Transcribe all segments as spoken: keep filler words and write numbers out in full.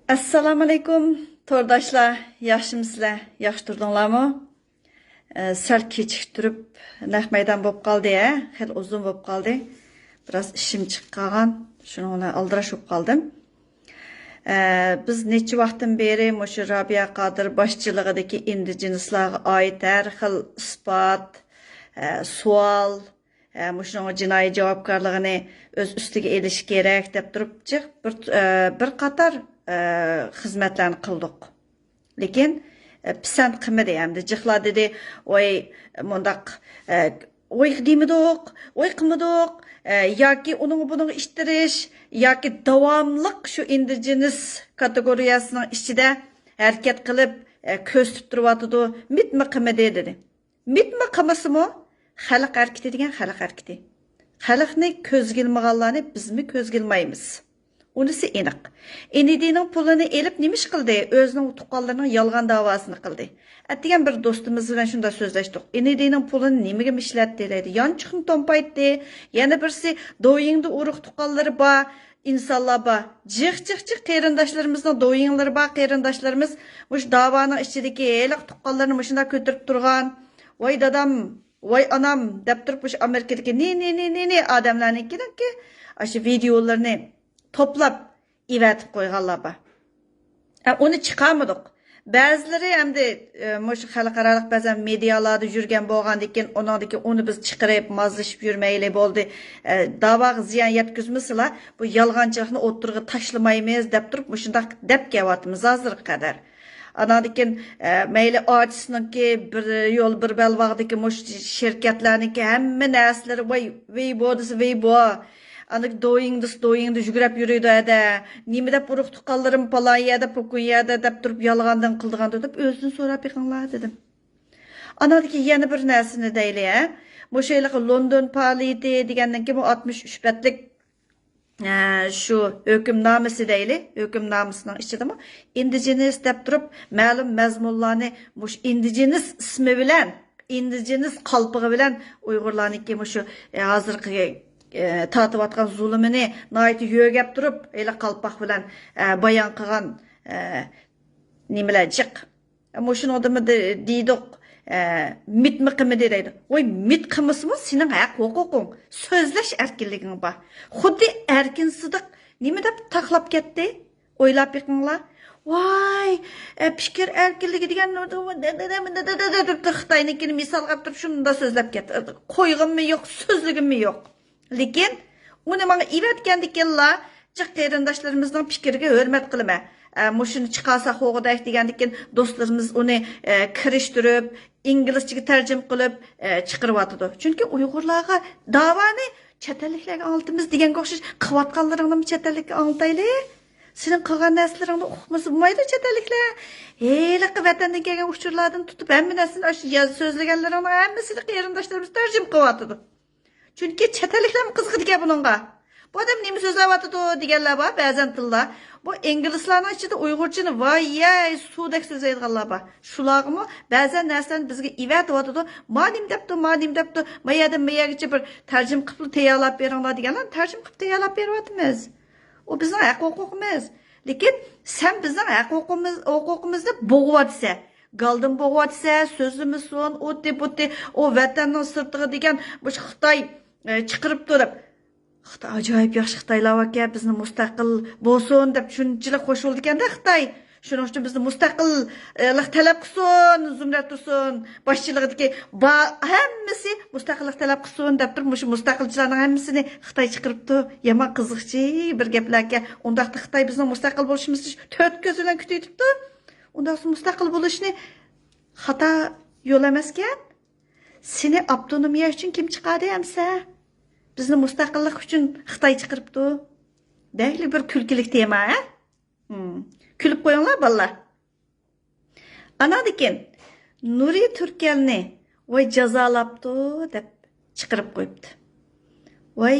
ئەسسالامۇئەلەيكۇم، تورداشلار، ياخشىمۇسىلەر؟ ياخشى تۇردۇڭلارمۇ؟ ئە، سەل كېچىكتۈرۈپ نەق مەيدان بولۇپ قالدى، ھە؟ خېلى ئۇزۇن بولۇپ قالدى. بىراز ئىشىم چىقىپ قالغان، شۇنىڭ بىلەن ئالدىراش بولۇپ قالدىم. ئە، بىز نەچچە ۋاقىتتىن بېرى مۇشۇ رابىيە قادىر باشچىلىقىدىكى ئىندىجېنىسلارغا ئائىت ھەر خىل ئىسپات، ئە، سوئال، ئە، مۇشۇنىڭغا جىنايى جاۋابكارلىقىنى ئۆز ئۈستىگە ئېلىشى كېرەك دەپ تۇرۇپ جىق بىر، ئە، بىر قاتار، ئە، خىزمەتلەرنى قىلدۇق. لېكىن، ئە، پىسەنت قىلمىدى. ئەمدى جىقلار دېدى، ۋاي، مۇنداق، ئە، ۋاي دېمىدۇق، ۋاي قىلمىدۇق، ئە، ياكى ئۇنىڭغا بۇنىڭغا ئىتتىرىش، ياكى داۋاملىق شۇ ئىندىجېنىس كاتېگورىيەسىنىڭ ئىچىدە ھەرىكەت قىلىپ، ئە، كۆرسىتىپ تۇرۇۋاتىدۇ، مىتمۇ قىلمىدى دېدى. مىتمۇ قىلمىسىمۇ، خەلق ھەرىكىتى دېگەن خەلق ھەرىكىتى. خەلقنى كۆزگە ئىلمىغانلارنى بىزمۇ كۆزگە ئىلمايمىز. ئۇنىسى ئېنىق. ئىنىدىنىڭ پۇلىنى ئېلىپ نېمە ئىش قىلدى؟ ئۆزىنىڭ تۇغقانلىرىنىڭ يالغان داۋاسىنى قىلدى. ئەتىگەن بىر دوستىمىز بىلەن شۇنداق سۆزلەشتۇق. ئىنىدىنىڭ پۇلىنى نېمىگە ئىشلەتتى دەيدۇ. يانچۇقنى تومپايتتى. يەنە بىرسى دويىڭدا ئۇرۇق تۇغقانلىرى بار ئىنسانلار بار. جىق، جىق، جىق قېرىنداشلىرىمىزنىڭ دويىڭلىرى بار، قېرىنداشلىرىمىز مۇشۇ داۋانىڭ ئىچىدىكى ھېلىقى تۇغقانلىرىنى مۇشۇنداق كۆتۈرۈپ تۇرغان. ۋاي دادام، ۋاي ئانام دەپ تۇرۇپ مۇشۇ ئامېرىكىدىكى نى، نى، نى، نى، نى ئادەملەرنىڭكىنىڭكى ئاشۇ ۋىدېئولىرىنى توپلاپ ئېۋەتىپ قويغانلار بار. ئە، ئۇنى چىقارمىدۇق. بەزىلىرى ئەمدى، ئە، مۇشۇ خەلقئارالىق بەزەن مېدىيالاردا يۈرگەن بولغاندىكىن، ئۇنىڭدىكى ئۇنى بىز چىقىرىپ، مازلىشىپ يۈرمەيلى بولدى. ئە، داۋاغا زىيان يەتكۈزمىسىلا، بۇ يالغانچىلىقنى ئوتتۇرىغا تاشلىمايمىز دەپ تۇرۇپ، مۇشۇنداق دەپ كېلىۋاتىمىز ھازىرغا قەدەر. ئاناندىن كېيىن، ئە، مەيلى ئارتىسنىڭكى بىر يول بىر بەلباغدىكى مۇشۇ شىركەتلەرنىڭكى ھەممە نەرسىلىرى ۋاي، ۋېيبو دېسە ۋېيبو. ئاندىكى دويىڭ دېسە دويىڭدا يۈگرەپ يۈرىدۇ ھەدە. نېمە دەپ ئۇرۇق تۇغقانلىرىم پالان يەردە، پوكۇن يەردە دەپ تۇرۇپ يالغاندىن قىلىدىغاندۇ دەپ ئۆزىدىن سوراپ بېقىڭلار دېدىم. ئاناندىن كېيىن يەنە بىر نەرسىنى دەيلى، ھە. مۇشۇ ھېلىقى لوندون پائالىيىتى دېگەندىن كېيىن بۇ ئاتمىش ئۈچ بەتلىك ئە، شۇ ھۆكۈمنامىسى دەيلى، ھۆكۈمنامىسىنىڭ ئىچىدىمۇ ئىندىجېنىس دەپ تۇرۇپ، مەلۇم مەزمۇنلارنى مۇشۇ ئىندىجېنىس ئىسمى بىلەن، ئىندىجېنىس قالپىقى بىلەن ئۇيغۇرلارنىڭكى مۇشۇ، ئە، ھازىرقى، ئە، تارتىۋاتقان زۇلۇمىنى ناھايىتى يۆگەپ تۇرۇپ، ھېلى قالپاق بىلەن، ئە، بايان قىلغان، ئە، نېمىلەر جىق. مۇشۇنىڭدىمۇ دېدۇق، ئە، مىتمۇ قىلمىدى دەيدۇ. ۋاي، مىت قىلمىسىمۇ سېنىڭ ھەق ھوقۇقۇڭ، سۆزلەش ئەركىنلىكىڭ بار. خۇددى ئەركىن سىدىق نېمە دەپ تاقلاپ كەتتى؟ ئويلاپ بېقىڭلار. ۋاي، ئە، پىكىر ئەركىنلىكى دېگەن خىتاينىڭكىنى مىسالغا ئاپتۇرۇپ شۇنداق سۆزلەپ كەتتى. قويغىنىمۇ يوق، سۆزلىگىنىمۇ يوق. لېكىن ئۇنى ماڭا ئېۋەتكەندىكىنلا جىق قېرىنداشلىرىمىزنىڭ پىكرىگە ھۆرمەت قىلىمەن. ئە، مۇشۇنى چىقارساق بولغۇدەك دېگەندىكىن دوستلىرىمىز ئۇنى، ئە، كىرىشتۈرۈپ، ئىنگلىزچىگە تەرجىمە قىلىپ، ئە، چىقىرىۋاتىدۇ. چۈنكى ئۇيغۇرلارغا داۋانى چەت ئەللىكلەرگە ئاڭلىتىمىز دېگەنگە ئوخشاش قىلىۋاتقانلىرىڭنىمۇ چەت ئەللىككە ئاڭلىتايلى. سېنىڭ قىلغان نەرسىلىرىڭنى ئۇقمىسا بولمايدۇ چەت ئەللىكلەر. ھېلىقى ۋەتەندىن كەلگەن ئۇچۇرلاردىن تۇتۇپ ھەممە نەرسىنى ئاشۇ ياز-، سۆزلىگەنلىرىڭنىڭ ھەممىسىنى قېرىنداشلىرىمىز تەرجىمە قىلىۋاتىدۇ. چۈنكى چەت ئەللىكلەرمۇ قىزىقىدىكەن بۇنىڭغا. بۇ ئادەم نېمە سۆزلەۋاتىدۇ دېگەنلەر بار، بەزەن تىلدا. بۇ ئىنگلىزلارنىڭ ئىچىدە ئۇيغۇرچىنى ۋاي يەي سۇدەك سۆزلەيدىغانلار بار. شۇلارغىمۇ بەزەن نەرسىلەرنى بىزگە ئېۋەتىۋاتىدۇ. ما نېمە دەپتۇ، ما نېمە دەپتۇ، ما يەردىن ما يەرگىچە بىر تەرجىمە قىپلا تەييارلاپ بېرىڭلار دېگەنلەرنى تەرجىمە قىلىپ تەييارلاپ بېرىۋاتىمىز. ئۇ بىزنىڭ ھەق ھوقۇقىمىز. لېكىن سەن بىزنىڭ ھەق ھوقۇقىمىز، ھوقۇقىمىزنى بوغۇۋاتىسەن. گالدىن بوغۇۋاتىسەن، سۆزلىمىسۇن، ئۇتى بۇتى، ئۇ ۋەتەننىڭ سىرتىغا دېگەن مۇشۇ خىتاي، ئە، چىقىرىپتۇ دەپ. خىتاي ئاجايىپ ياخشى خىتايلار باركەن، بىزنى مۇستەقىل بولسۇن دەپ شۇنچىلىك خوش بولىدىكەن-دە خىتاي. شۇنىڭ ئۈچۈن بىزنى مۇستەقىللىق تەلەپ قىلسۇن، زۇمرەت تۇرسۇن باشچىلىقىدىكى با-، ھەممىسى مۇستەقىللىق تەلەپ قىلسۇن دەپ تۇرۇپ، مۇشۇ مۇستەقىلچىلارنىڭ ھەممىسىنى خىتاي چىقىرىپتۇ. يامان قىزىقچى بىر گەپلەركەن. ئۇنداقتا خىتاي بىزنىڭ مۇستەقىل بولۇشىمىزنى تۆت كۆزى بىلەن كۈتۈۋېتىپتۇ. ئۇنداقتا مۇستەقىل بولۇشنى خاتا يول ئەمەسكەن. سېنى ئاپتونومىيە ئۈچۈن كىم چىقاردى ئەمسە؟ بىزنى مۇستەقىللىق ئۈچۈن خىتاي چىقىرىپتۇ. بەكلا بىر كۈلكىلىك تېما، ھە؟ ھىم. كۈلۈپ قويۇڭلار، بالىلار. ئاناندىكىن نۇرى تۈركەلنى ۋاي جازالاپتۇ دەپ چىقىرىپ قويۇپتۇ. ۋاي،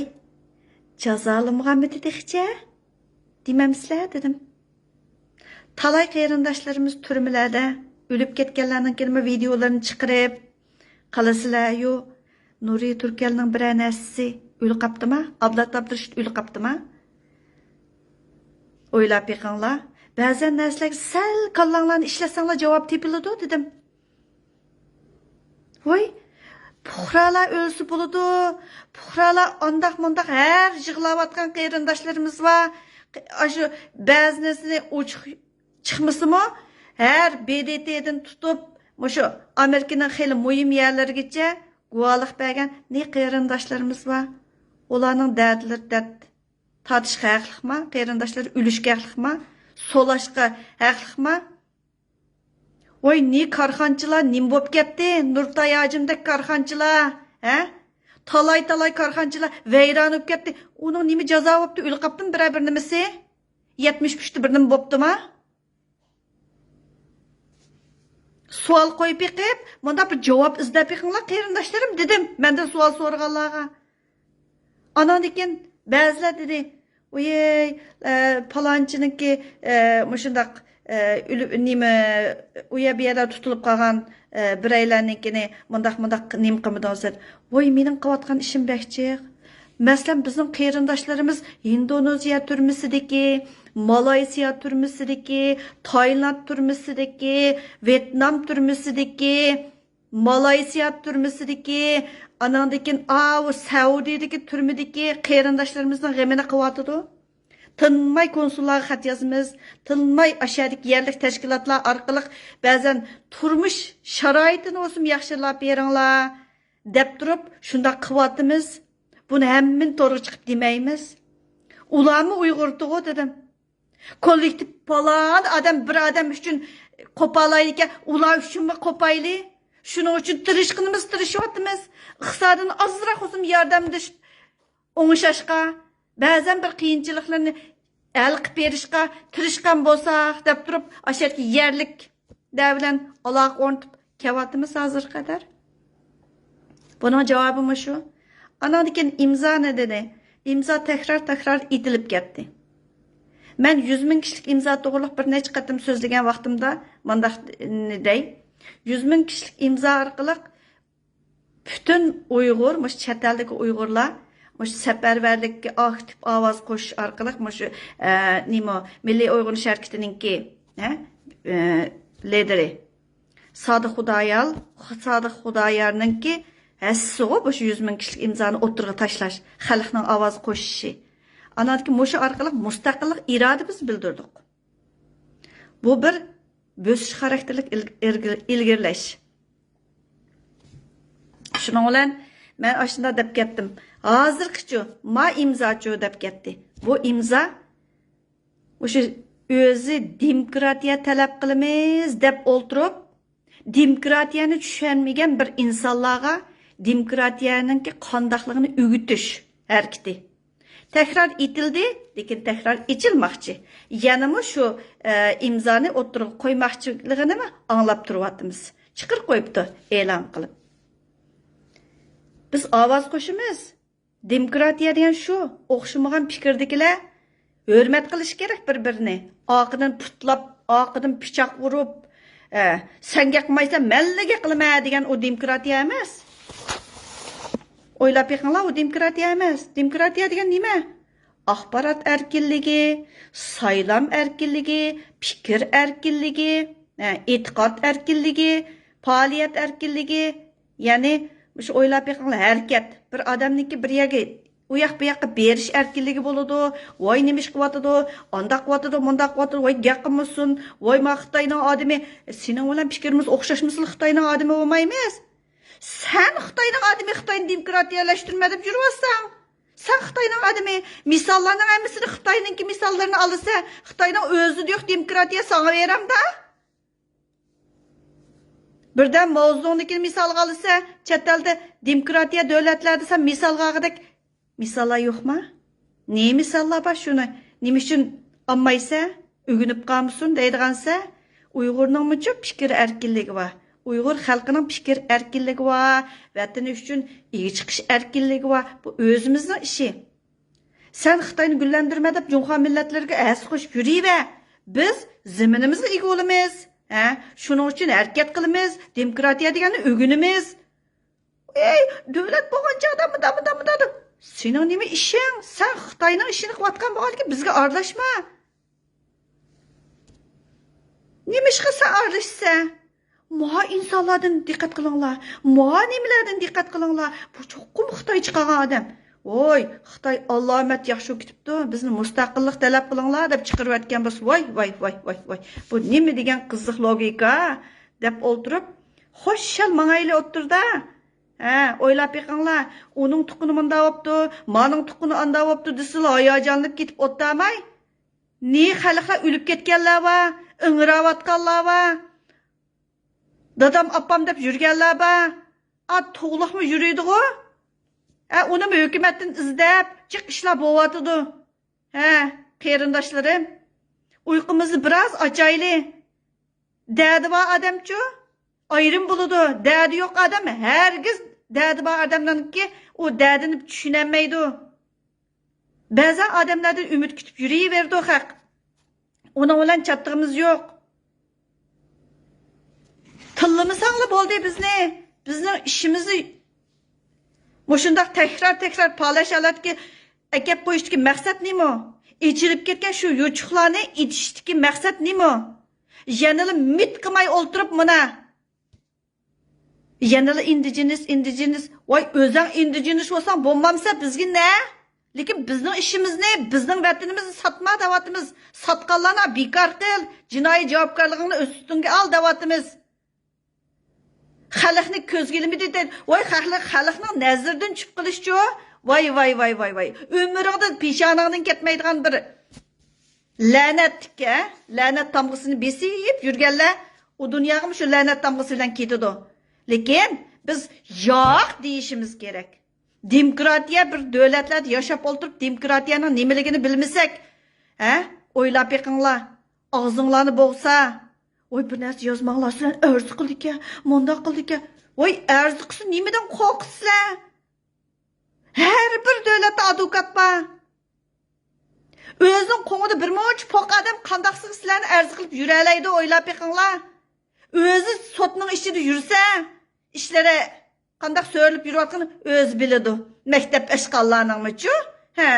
جازالىمىغانمىدى تېخىچە؟ دېمەمسىلەر دېدىم. تالاي قېرىنداشلىرىمىز تۈرمىلەردە ئۆلۈپ كەتكەنلەرنىڭكىنىمۇ ۋىدېئولىرىنى چىقىرىپ، قالىسىلەر، يو، نۇرى تۈركەلنىڭ بىرەر نەرسىسى ئۆلۈپ قاپتىما؟ ئابلەت ئابدۇرېشىت ئۆلۈپ قاپتىما؟ ئويلاپ بېقىڭلار، بەزەن نەرسىلەرگە سەل كاللاڭلارنى ئىشلەتسەڭلار جاۋاب تېپىلىدۇ، دېدىم. ۋاي، پۇقرالار ئۆلسە بولىدۇ، پۇقرالار ئانداق مۇنداق ھەر يىغلاۋاتقان قېرىنداشلىرىمىز بار. ئاشۇ بەزىنىسىنى ئوچۇق چىقمىسىمۇ، ھەر ب د ت دىن تۇتۇپ، مۇشۇ ئامېرىكىنىڭ خېلى مۇھىم يەرلىرىگىچە گۇۋاھلىق بەرگەن نى قېرىنداشلىرىمىز بار. ئۇلارنىڭ دەردلىرى دەرد تارتىشقا ھەقلىقما؟ قېرىنداشلىرى ئۆلۈشكە ھەقلىقما؟ سولاشقا ھەقلىقما؟ ۋاي، نى كارخانىچىلار نېمە بولۇپ كەتتى؟ نۇرتاي ھاجىمدەك كارخانىچىلار، ھە؟ تالاي-تالاي كارخانىچىلار ۋەيران بولۇپ كەتتى. ئۇنىڭ نېمە جازا بوپتۇ؟ ئۆلۈپ قاپتىمۇ بىرەر بىر نېمىسى؟ يەتمىش ئۈچتە بىر نېمە بوپتۇما؟ سوئال قويۇپ بېقىپ، مۇنداق بىر جاۋاب ئىزدەپ بېقىڭلار، قېرىنداشلىرىم، دېدىم مەندىن سوئال سورىغانلارغا. ئاناندىن كېيىن بەزىلەر دېدى، ۋىي، ئە، پالانچىنىڭكى، ئە، مۇشۇنداق، ئە، ئۆلۈپ، نېمە، ئۇ يەر بۇ يەردە تۇتۇلۇپ قالغان، ئە، بىرەيلەرنىڭكىنى مۇنداق، مۇنداق نېمە قىلمىدىڭىز دېدى. ۋاي، مېنىڭ قىلىۋاتقان ئىشىم بەك جىق. مەسىلەن، بىزنىڭ قېرىنداشلىرىمىز ھىندونېزىيە تۈرمىسىدىكى، مالايسىيا تۈرمىسىدىكى، تايلاند تۈرمىسىدىكى، ۋيېتنام تۈرمىسىدىكى، مالايسىيا تۈرمىسىدىكى، ئاناندىن كېيىن ئاۋۇ سەئۇدىدىكى تۈرمىدىكى قېرىنداشلىرىمىزنىڭ غېمىنى قىلىۋاتىدۇ. تىنماي كونسۇللارغا خەت يازىمىز، تىنماي ئاشۇ يەردىكى يەرلىك تەشكىلاتلار ئارقىلىق بەزەن تۇرمۇش شارائىتىنى بولسىمۇ ياخشىلاپ بېرىڭلار، دەپ تۇرۇپ شۇنداق قىلىۋاتىمىز. بۇنى ھەممىنى تورغا چىقىپ دېمەيمىز. ئۇلارمۇ ئۇيغۇرتىغۇ دېدىم. كوللېكتىپ پالان ئادەم بىر ئادەم ئۈچۈن قوپالايدىكەن، ئۇلار ئۈچۈنمۇ قوپايلى. شۇنىڭ ئۈچۈن تىرىشقىنىمىز تىرىشىۋاتىمىز. ئىقتىسادىنى ئازراق بولسىمۇ ياردەملىشىپ ئوڭشاشقا، بەزەن بىر قىيىنچىلىقلارنى ھەل قىلىپ بېرىشقا تىرىشقان بولساق دەپ تۇرۇپ، ئاشۇ يەرلىك دە بىلەن ئالاقە ئورنىتىپ كەۋاتىمىز ھازىرغا قەدەر. بۇنىڭ جاۋابى مۇشۇ. ئاناندىن كېيىن ئىمزانى دېدى. ئىمزا تەكرار، تەكرار ئېتىلىپ كەتتى. مەن يۈز مىڭ كىشىلىك ئىمزا توغرىلىق بىر نەچچە قېتىم سۆزلىگەن ۋاقتىمدا مۇنداق دەي. يۈز مىڭ كىشىلىك ئىمزا ئارقىلىق پۈتۈن ئۇيغۇر، مۇشۇ چەت ئەلدىكى ئۇيغۇرلار مۇشۇ سەپەرۋەرلىككە ئاكتىپ ئاۋاز قوشۇش ئارقىلىق مۇشۇ، ئە، نېمە، مىللىي ئويغىنىش ھەرىكىتىنىڭكى، ھە، ئە، لىدىرى سادىق خۇدايار، سادىق خۇدايارنىڭكى ھەسسىسىغۇ مۇشۇ يۈز مىڭ كىشىلىك ئىمزانى ئوتتۇرىغا تاشلاش، خەلقنىڭ ئاۋاز قوشۇشى. ئاناندىكى مۇشۇ ئارقىلىق مۇستەقىللىق ئىرادىمىزنى بىلدۈردۇق. بۇ بىر بۆسۈش خاراكتېرلىك ئىل-، ئىلگىر-، ئىلگىرىلەش. شۇنىڭ بىلەن مەن ئاشۇنداق دەپ كەتتىم. ھازىرقىچۇ، ما ئىمزاچۇ دەپ كەتتى. بۇ ئىمزا مۇشۇ ئۆزى دېموكراتىيە تەلەپ قىلىمىز دەپ ئولتۇرۇپ، دېموكراتىيەنى چۈشەنمىگەن بىر ئىنسانلارغا دېموكراتىيەنىڭكى قانداقلىقىنى ئۆگىتىش ھەرىكىتى. تەكرار ئېتىلدى، لېكىن تەكرار ئېچىلماقچى. يەنىمۇ شۇ، ئە، ئىمزانى ئوتتۇرىغا قويماقچىلىقىنىمۇ ئاڭلاپ تۇرۇۋاتىمىز. چىقىرىپ قويۇپتۇ ئېلان قىلىپ. بىز ئاۋاز قوشىمىز. دېموكراتىيە دېگەن شۇ، ئوخشىمىغان پىكىردىكىلەر ھۆرمەت قىلىشى كېرەك بىر-بىرىنى. ئارقىدىن پۇتلاپ، ئارقىدىن پىچاق ئۇرۇپ، ئە، سەن گەپ قىلمايسەن، مەنلا گەپ قىلىمەن دېگەن ئۇ دېموكراتىيە ئەمەس. ئويلاپ بېقىڭلار، ئۇ دېموكراتىيە ئەمەس. دېموكراتىيە دېگەن نېمە؟ ئاخبارات ئەركىنلىكى، سايلام ئەركىنلىكى، پىكىر ئەركىنلىكى، ئە، ئېتىقاد ئەركىنلىكى، پائالىيەت ئەركىنلىكى. يەنى، مۇشۇ ئويلاپ بېقىڭلار، ھەرىكەت. بىر ئادەمنىڭكى بىر يەرگە، ئۇ ياق بۇ ياققا بېرىش ئەركىنلىكى بولىدۇ. ۋاي، نېمە ئىش قىلىۋاتىدۇ؟ ئانداق قىلىۋاتىدۇ، مۇنداق قىلىۋاتىدۇ. ۋاي، گەپ قىلمىسۇن. ۋاي، ما خىتاينىڭ ئادىمى. سېنىڭ بىلەن پىكرىمىز ئوخشاشمىسىلا خىتاينىڭ ئادىمى بولمايمىز. سەن خىتاينىڭ ئادىمى، خىتاينى دېموكراتىيەلەشتۈرمە دەپ يۈرۈۋاتساڭ. سەن خىتاينىڭ ئادىمى، مىساللارنىڭ ھەممىسىنى خىتاينىڭكى مىساللىرىنى ئالىسەن. خىتاينىڭ ئۆزىدە يوق دېموكراتىيە، ساڭا بېرەمدا؟ بىردەم ماۋزېدۇڭنىڭكىنى مىسالغا ئالىسەن. چەت ئەلدە دېموكراتىيە دۆلەتلەردە سەن مىسالغا ئالغۇدەك مىساللار يوقما؟ نېمە مىساللار بار شۇنى؟ نېمە ئۈچۈن ئالمايسەن؟ ئۆگىنىپ قالمىسۇن دەيدىغانسەن؟ ئۇيغۇرنىڭمۇچۇ پىكىر ئەركىنلىكى بار. ئۇيغۇر خەلقىنىڭ پىكىر ئەركىنلىكى بار. ۋەتىنى ئۈچۈن ئىگە چىقىش ئەركىنلىكى بار. بۇ ئۆزىمىزنىڭ ئىشى. سەن خىتاينى گۈللەندۈرمە دەپ جۇڭخۇا مىللەتلىرىگە ھەسسە قوشۇپ يۈرۈۋەر. بىز زېمىنىمىزغا ئىگە بولىمىز. ھە؟ شۇنىڭ ئۈچۈن ھەرىكەت قىلىمىز. دېموكراتىيە دېگەننى ئۆگىنىمىز. ئەي، دۆلەت بولغان چاغدا مۇنداق، مۇنداق، مۇنداق دەپ. سېنىڭ نېمە ئىشىڭ؟ سەن خىتاينىڭ ئىشىنى قىلىۋاتقان بولغاندىكىن بىزگە ئارىلاشما. نېمىشقا سەن ئارىلىشىسەن؟ ماۋۇ ئىنسانلاردىن دىققەت قىلىڭلار، ماۋۇ نېمىلەردىن دىققەت قىلىڭلار. بۇ چوقۇم خىتاي چىقارغان ئادەم. ۋوي، خىتاي ئالامەت ياخشى كېتىپتۇ، بىزنى مۇستەقىللىق تەلەپ قىلىڭلار دەپ چىقىرىۋەتكەن بولسا، ۋاي، ۋاي، ۋاي، ۋاي، ۋاي. بۇ نېمە دېگەن قىزىق لوگىكا دەپ ئولتۇرۇپ، خۇشال ماڭايلى ئوتتۇرىدا. ھە، ئويلاپ بېقىڭلار، ئۇنىڭ تۇغقىنى مۇنداق بوپتۇ، مانىڭ تۇغقىنى ئانداق بوپتۇ دېسىلا، ھاياجانلىنىپ كېتىپ ئولتۇرماي، نى خەلقلەر ئۆلۈپ كەتكەنلەر بار، ئىڭراۋاتقانلار بار، دادام، ئاپام دەپ يۈرگەنلەر بار. ئا، تۇغلۇقمۇ يۈرىدىغۇ؟ ئە، ئۇنىمۇ ھۆكۈمەتتىن ئىزدەپ، جىق ئىشلار بولۇۋاتىدۇ. ھە، قېرىنداشلىرىم، ئۇيقۇمىزنى بىراز ئاچايلى. دەردى بار ئادەمچۇ؟ ئايرىم بولىدۇ. دەردى يوق ئادەم ھەرگىز دەردى بار ئادەمنىڭكى ئۇ دەردىنى چۈشىنەلمەيدۇ. بەزەن ئادەملەردىن ئۈمىد كۈتۈپ يۈرۈۋېرىدۇ خەق. ئۇنىڭ بىلەن چاتىقىمىز يوق. تىللىمىساڭلا بولدى بىزنى. بىزنىڭ ئىشىمىزنى مۇشۇنداق تەكرار-تەكرار پالەچ ھالەتكە ئەكەپ قويۇشتىكى مەقسەت نېمە؟ ئېچىلىپ كەتكەن شۇ يوچۇقلارنى ئېچىشتىكى مەقسەت نېمە؟ يەنىلا مىت قىلماي ئولتۇرۇپ مانا. يەنىلا ئىندىجېنىس، ئىندىجېنىس. ۋاي، ئۆزۈڭ ئىندىجېنىس بولساڭ بولمامسەن، بىزگە نە؟ لېكىن بىزنىڭ ئىشىمىزنى، بىزنىڭ ۋەتىنىمىزنى ساتما دەۋاتىمىز. ساتقانلارنى بىكار قىل، جىنايى جاۋابكارلىقىڭنى ئۆز ئۈستۈڭگە ئال دەۋاتىمىز. خەلقنى كۆزگە ئىلمىدى دەيدۇ. ۋاي، خەلق، خەلقنىڭ نەزىرىدىن چۈشۈپ قېلىشچۇ؟ ۋاي، ۋاي، ۋاي، ۋاي، ۋاي. ئۆمرۈڭدە پېشانەڭدىن كەتمەيدىغان بىر لەنەتلىك، ھە؟ لەنەت تامغىسىنى بېسىپ يۈرگەنلەر ئۇ دۇنياغىمۇ شۇ لەنەت تامغىسى بىلەن كېتىدۇ. لېكىن بىز ياق دېيىشىمىز كېرەك. دېموكراتىيە، بىر دۆلەتلەردە ياشاپ ئولتۇرۇپ، دېموكراتىيەنىڭ نېمىلىكىنى بىلمىسەك، ھە؟ ئويلاپ بېقىڭلار. ئاغزىڭلارنى بوغسا، ۋاي، بىر نەرسە يازماڭلار، سىلەرنى ئەرز قىلىدىكەن، مۇنداق قىلىدىكەن. ۋاي، ئەرز قىلسا نېمىدىن قورقىسىلەر؟ ھەر بىر دۆلەتتە ئادۋوكات بار. ئۆزىنىڭ قوڭىدا بىر مۇنچە پوق ئادەم قانداقسىغا سىلەرنى ئەرز قىلىپ يۈرەلەيدۇ، ئويلاپ بېقىڭلار. ئۆزى سوتنىڭ ئىچىدە يۈرسە، ئىشلىرى قانداق سۆرىلىپ يۈرۈۋاتقىنىنى ئۆزى بىلىدۇ. مەكتەپ ئاشقانلارنىڭمۇچۇ؟ ھە.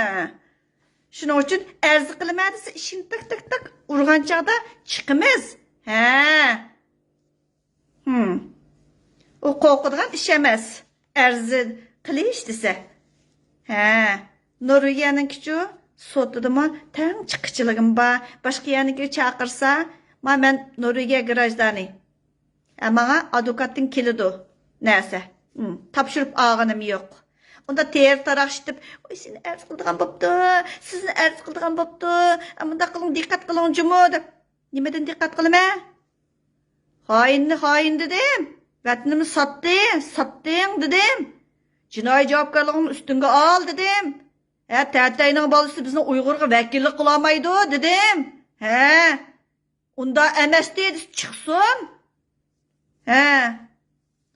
شۇنىڭ ئۈچۈن ئەرز قىلىمەن دېسە، ئىشىكنى تاك، تاك، تاك ئۇرغان چاغدا چىقىمىز. ھە. ھىم. ئۇ قورقىدىغان ئىش ئەمەس. ئەرز قىلىش دېسە. ھە. نورۋېگىيەنىڭكىچۇ سوتىدىمۇ تەڭ چىققۇچىلىقىم بار. باشقا يەرنىڭكى چاقىرسا، ما، مەن نورۋېگىيە گراژدانى. ئە، ماڭا ئادۋوكاتتىن كېلىدۇ نەرسە. ھىم، تاپشۇرۇپ ئالغىنىم يوق. ئۇندا تېرە تاراق ئىشىتىپ، ۋاي، سېنى ئەرز قىلىدىغان بوپتۇ، سىزنى ئەرز قىلىدىغان بوپتۇ، ئە، مۇنداق قىلىڭ، دىققەت قىلىڭ جۇمۇ دەپ. نېمىدىن دىققەت قىلىمەن؟ خائىننى خائىن دېدىم. ۋەتىنىمنى ساتتى، ساتتىڭ دېدىم. جىنايى جاۋابكارلىقىڭنى ئۈستۈڭگە ئال دېدىم. ھە، تەتەينىڭ بالىسى بىزنىڭ ئۇيغۇرغا ۋەكىللىك قىلالمايدۇ دېدىم. ھە، ئۇنداق ئەمەستى دېسە چىقسۇن. ھە.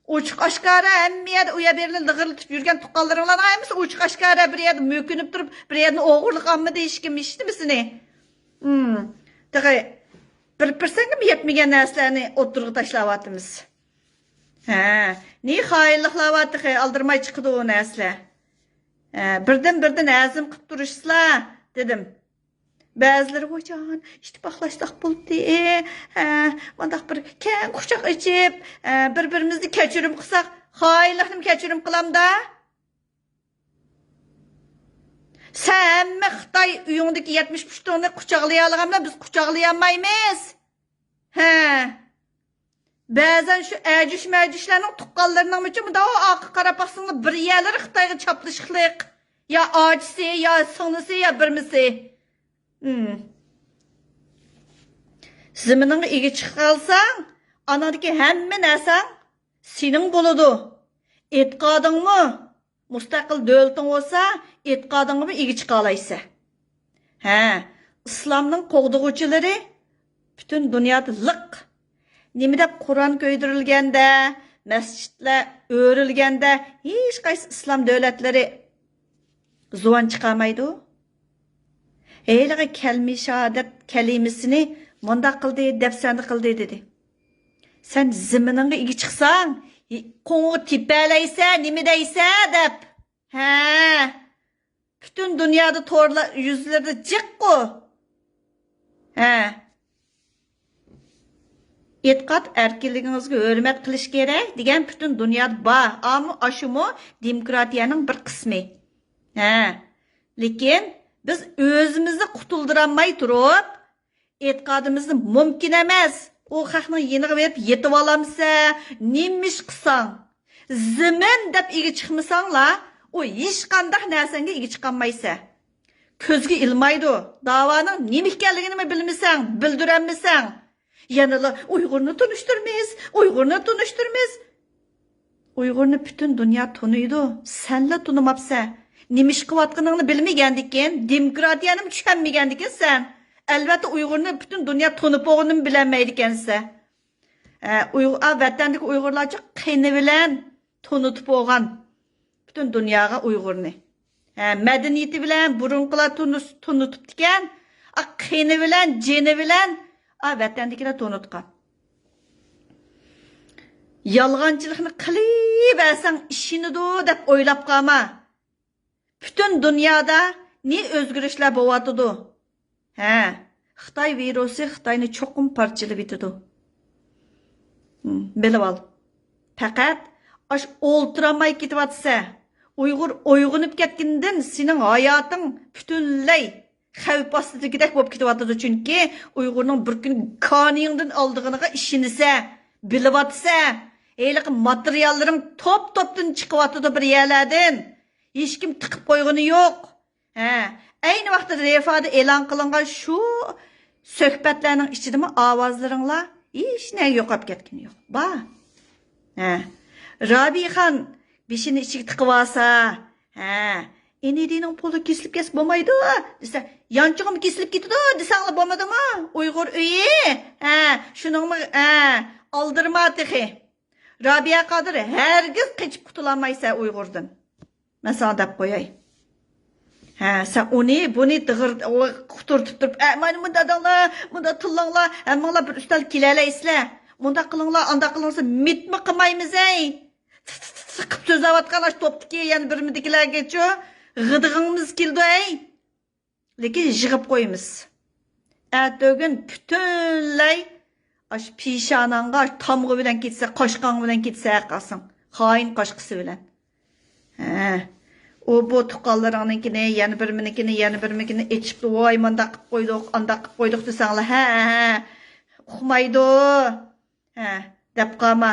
ئوچۇق ئاشكارا ھەممە يەردە ئۇ يەر بۇ يەرنى لىغىرلىتىپ يۈرگەن تۇغقانلىرىڭلارنىڭ ھەممىسى ئوچۇق ئاشكارا بىر يەردە مۆكۈنۈپ تۇرۇپ، بىر يەردىن ئوغرىلىق ئالمىدى ھېچكىم، ھېچنېمىسىنى. ھىم. تېخى بىر پىرسەنتكىمۇ يەتمىگەن نەرسىلەرنى ئوتتۇرىغا تاشلاۋاتىمىز. ھە. نى خائىنلىقلار بار تېخى، ئالدىرىماي چىقىدۇ ئۇ نەرسىلەر. ھە، بىردىن-بىردىن ھەزىم قىلىپ تۇرۇشسىلا، دېدىم. بەزىلىرى، ۋايجان، ئىتتىپاقلاشساق بولدى، ھە، مانداق بىر كەڭ قۇچاق ئېچىپ، ھە، بىر-بىرىمىزنى كەچۈرۈم قىلساق، خائىنلىقنىمۇ كەچۈرۈم قىلامدا؟ سەن ھەممە خىتاي ئۆيۈڭدىكى يەتمىش پۇشتۇڭنى قۇچاقلىيالىغان بىلەن بىز قۇچاقلىيالمايمىز. ھە. بەزەن شۇ ئەجۈش مەجۈشلەرنىڭ تۇغقانلىرىنىڭمۇچۇ مۇنداق ئارقا قاراپ باقسىڭلار، بىر يەرلىرى خىتايغا چاپلىشىقلىق. يا ئاچىسى، يا سىڭلىسى، يا بىرمىسى. ھىم. زېمىنىڭغا ئىگە چىقالساڭ، ئاناڭدىكى ھەممە نەرسەڭ سېنىڭ بولىدۇ. ئېتىقادىڭمۇ، مۇستەقىل دۆلىتىڭ بولسا، ئېتىقادىڭغىمۇ ئىگە چىقالايسەن. ھە، ئىسلامنىڭ قوغدىغۇچىلىرى پۈتۈن دۇنيادا لىق. نېمە دەپ قۇرئان كۆيدۈرۈلگەندە، مەسچىتلەر ئۆرۈلگەندە، ھېچقايسى ئىسلام دۆلەتلىرى زۇۋان چىقارمايدۇ؟ ھېلىقى كەلمە شاھادەت كەلىمىسىنى مۇنداق قىلدى، دەپسەندە قىلدى دېدى. سەن زېمىنىڭغا ئىگە چىقساڭ، قوڭغا تېپەلەيسە، نېمە دەيسە دەپ. ھە. پۈتۈن دۇنيادا تورلار يۈزلىرىدە جىققۇ. ھە. ئېتىقاد ئەركىنلىكىڭىزگە ھۆرمەت قىلىش كېرەك دېگەن پۈتۈن دۇنيادا بار. ئامۇ ئاشۇمۇ دېموكراتىيەنىڭ بىر قىسمى. ھە. لېكىن بىز ئۆزىمىزنى قۇتۇلدۇرالماي تۇرۇپ، ئېتىقادىمىزنى مۇمكىن ئەمەس، ئۇ خەقنىڭ يېنىغا بېرىپ يېتىۋالامسە، نېمە ئىش قىلساڭ، زېمىن دەپ ئىگە چىقمىساڭلا، ئۇ ھېچقانداق نەرسەڭگە ئىگە چىقالمايسەن. كۆزگە ئىلمايدۇ. داۋانىڭ نېمە ئىكەنلىكىنىمۇ بىلمىسەڭ، بىلدۈرەلمىسەڭ، يەنىلا ئۇيغۇرنى تونۇشتۇرىمىز، ئۇيغۇرنى تونۇشتۇرىمىز. ئۇيغۇرنى پۈتۈن دۇنيا تونۇيدۇ، سەنلا تونۇماپسەن. نېمە ئىش قىلىۋاتقىنىڭنى بىلمىگەندىكىن، دېموكراتىيەنىمۇ چۈشەنمىگەندىكىن سەن، ئەلۋەتتە ئۇيغۇرنى پۈتۈن دۇنيا تونۇپ بولغىنىمۇ بىلەلمەيدىكەنسەن. ئە، ئۇيغۇر، ئا، ۋەتەندىكى ئۇيغۇرلارچە قېنى بىلەن تونۇتۇپ بولغان پۈتۈن دۇنياغا ئۇيغۇرنى. ھە، مەدەنىيىتى بىلەن بۇرۇنقىلار تونۇس-، تونۇتۇپتىكەن. ئا، قېنى بىلەن، جېنى بىلەن، ئا، ۋەتەندىكىلەر تونۇتقان. يالغانچىلىقنى قىلىۋەرسەڭ ئىشىنىدۇ دەپ ئويلاپ قالما. پۈتۈن دۇنيادا نى ئۆزگىرىشلەر بولۇۋاتىدۇ. ھە، خىتاي ۋىرۇسى خىتاينى چوقۇم پارچىلىۋېتىدۇ. ھىم، بىلىۋال. پەقەت ئاش ئولتۇرالماي كېتىۋاتىسە، ئۇيغۇر ئويغىنىپ كەتكىنىدىن سېنىڭ ھاياتىڭ پۈتۈنلەي خەۋپ ئاستىدىكىدەك بولۇپ كېتىۋاتىدۇ. چۈنكى ئۇيغۇرنىڭ بىر كۈنى كانىيىڭدىن ئالىدىغىنىغا ئىشىنىسە، بىلىۋاتىسە، ھېلىقى ماتېرىياللىرىڭ توپ-توپتىن چىقىۋاتىدۇ بىر يەرلەردىن. ھېچكىم تىقىپ قويغىنى يوق. ھە، ئەينى ۋاقىتتا رېفادا ئېلان قىلىنغان شۇ سۆھبەتلەرنىڭ ئىچىدىمۇ ئاۋازلىرىڭلار ھېچ نەگە يوقاپ كەتكىنى يوق. بار. ھە. رابىيخان بېشىنى ئىچىگە تىقىۋالسا، ھە، ئېنىدىنىڭ پۇلى كېسىلىپ كەتسە بولمايدۇ دېسە، يانچۇقىمۇ كېسىلىپ كېتىدۇ دېسەڭلار بولمىدىمۇ؟ ئۇيغۇر ئۆيى، ھە، شۇنىڭمۇ، ھە، ئالدىرىما تېخى. رابىيە قادىر، ھەرگىز قېچىپ قۇتۇلالمايسەن ئۇيغۇردىن. مەن ساڭا دەپ قوياي. ھە، سەن ئۇنى، بۇنى دىغىر-، ئۇ قۇتۇرتۇپ تۇرۇپ، ئە، مانا مۇنداق دەڭلار، مۇنداق تىللاڭلار، ھەممىڭلار بىر ئۈستەلگە كېلەلەيسىلەر. مۇنداق قىلىڭلار، ئانداق قىلىڭلار، مىتمۇ قىلمايمىز، ھەي. تىق، تىق، تىق، تىق قىلىپ سۆزلەۋاتقان ئاشۇ توپتىكى يەنە بىرمىدىكىلەرگىچۇ غىدىقىڭىز كېلىدۇ، ھەي. لېكىن يىغىپ قويىمىز. ئەتىگۈن پۈتۈنلەي ئاشۇ پېشاناڭغا تامغا بىلەن كېتىسە، قاشقاڭ بىلەن كېتىسە قالساڭ. خائىن قاشقىسى بىلەن. ھە. ئۇ بۇ تۇغقانلىرىڭنىڭكىنى، يەنە بىرمىنىڭكىنى، يەنە بىرمىنىڭكىنى ئېچىپ، ۋاي، مانداق قىلىپ قويدۇق، ئانداق قىلىپ قويدۇق دېسەڭلار، ھە، ھە، ھە. ئۇقمايدۇ. ھە، دەپ قالما.